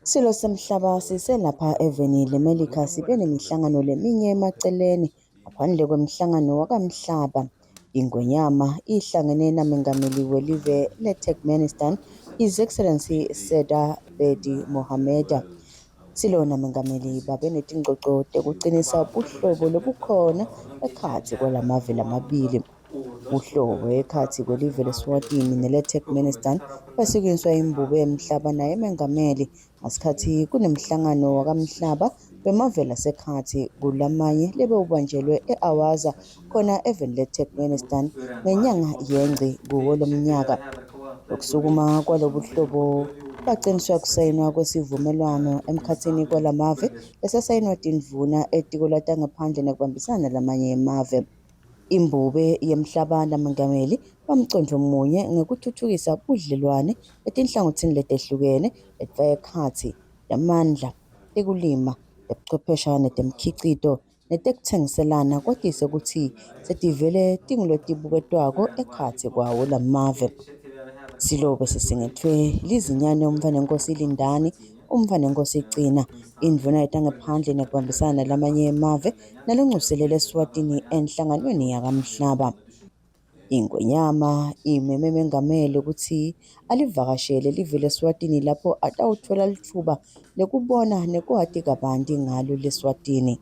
Silo semhlaba siselapha eveni leMelika sibe nemihlangano leminye emaceleni ngaphandle kwemhlangano wakamhlaba. Ingwenyama ihlangene naMengameli welive leTurkmenistan His Excellency Serdar Berdimuhamedow. Silo naMengameli babe netingcoco tekucinisa buhlobo lobukhona ekhatsi kwalamave lamabili. Buhlobo ekhatsi kwelive leSwatini neleTurkmenistan basukinyiswa imbube yemhlaba naye Mengameli ngesikhatsi kunemhlangano wakamhlaba wemave lasekhatsi kulamanye lebewubanjelwe e-Awaza khona eveni leTurkmenistan ngenyanga yeNgci kuwo lomnyaka. Lokusukuma kwalobuhlobo kwaciniswa kusayinwa kwesivumelwano emkhatsini kwalamave lesasayinwa tindvuna etiko latangaphandle nekubambisana nalamanye emave. Imbube yemhlaba naMengameli bamcondvo munye ngekutfutfukisa budlelwane etinhlangotsini letehlukene letifaka ekhatsi temandla, tekulima, tebuchwephesha netemkhicito netekutsengiselana kwatise kutsi setivele tinguletibuketwako ekhatsi kwawo lamave. Silobe sisingetfwe lizinyane umntfwanenkhosi Lindani, umntfwanenkhosi Cina, indvuna yetangephandle nekubambisana nalamanye emave naloncuselele Eswatini enhlanganweni yakamhlaba. Ingwenyama imeme Mengameli kutsi alivakashele live leSwatini lapho atawutfola litfuba lekubona nekwati kabanti ngalo leSwatini.